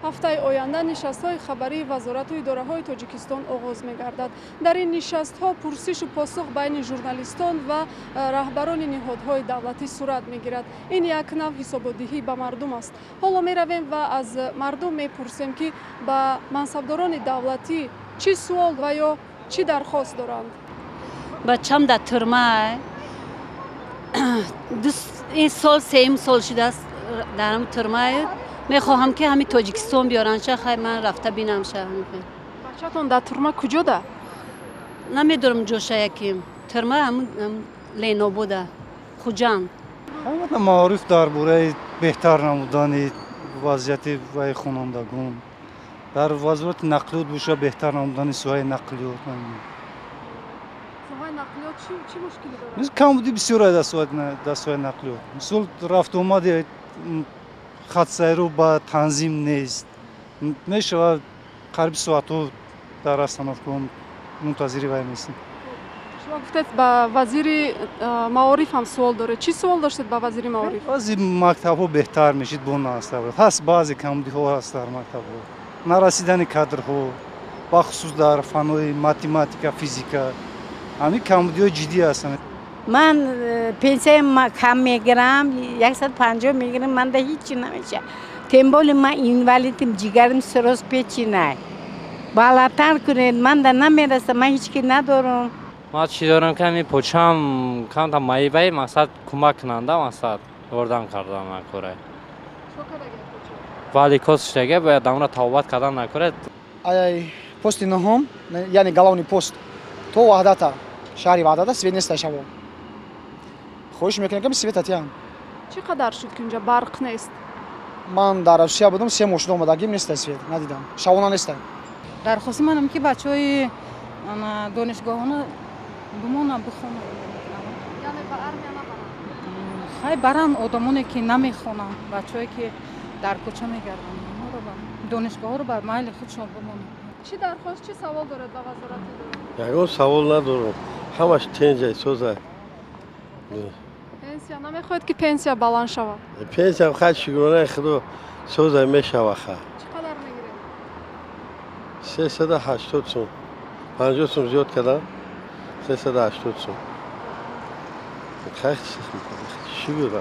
Ҳафтаи оянда нишастҳои хабарии вазорату идораҳои Тоҷикистон оғоз мегардад. Дар ин нишастҳо пурсишу посух байни журналистон ва раҳбарони ниҳодҳои давлатӣ сурат мегирад. Ин як нав ҳисоботдиҳӣ ба мардум аст. Ҳоло меравем ва аз мардум мепурсем, ки ба мансабдорони давлатӣ чӣ суол ва ё чӣ дархост доранд. Бачам дар турма, ин сол сеюм сол шудааст дар турма. Мехоҳам, ки ҳамин Тоҷикистон биёранд ша. Хай, ман рафта бинам ша. Бачатон дар турма куҷода? Намедонам ҷоша, яким турма Ленобода, Хуҷанд. Маориф, дар бораи беҳтар намудани вазъияти ваи хонандагон, дар вазорати нақлиёт боша, беҳтар намудани соҳаи нақлиёт. Соҳаи нақлиёт чӣ мушкилӣ дорад? Камбуди бисёр дар соҳаи нақлиёт. Мисол, рафтуомади хатсайру ба танзим нест, мешавад қариби соатҳо дар остановка мунтазири вай местем. Шумо гуфтед, ба вазири маориф ҳам суол доред. Чӣ суол доштед ба вазири маориф? Баъзи мактабҳо беҳтар мешид, бо ҳаст, баъзе камбудиҳо ҳаст дар мактабҳо, нарасидани кадрҳо, бахусус дар фанҳои математика, физика. Ҳамин камбудиҳои ҷиддӣ ҳастанд. Ман пенсияам кам мегирам, 150 мегирам, манда ҳичи намеша. Тем более ман инвалидим, ҷигарим цирроз, печень. Баландтар кунед, манда намераса, ман ҳеч ки надорам. Ман чӣ дорам, ки ҳамин почам камта маибаи, мақсад, кӯмак кунанда, мақсад, ёрдам кардам накора. Варикоз шудага, бояд амра табобат кардан накора. Ай пости нуҳум, яъне главный пост, то Ваҳдата, шаҳри Ваҳдата свет неста шаво. Хоҳиш мекунем, ки свет атиям. Чӣ қадар шуд, ки инҷа барқ нест? Ман дар Русия будам, 3 моҳ шуда омадагим, неста свет, надидам, шабона неста. Дархости манам, ки бачаҳои донишгоҳона бимонанд, бихонанд. Яъне ба армия набаранд? Хай, баранд одамоне, ки намехонанд, бачаҳое, ки дар кӯча мегарданд, онҳоро ба донишгоҳҳоро ба майли худшон бимонанд. Чӣ дархост, чӣ савол доред ба вазорати? Ягон савол надорам, ҳамаш тенҷай, созай. Пенсия намехоҳед, ки пенсия баланд шавад? Пенсиям, хай, шукронаи Худо, созай, мешава, ха. Чӣ қадар мегиред? 380 сум, 50 сум зиёд кардам, 380 сум. Хай, шукр.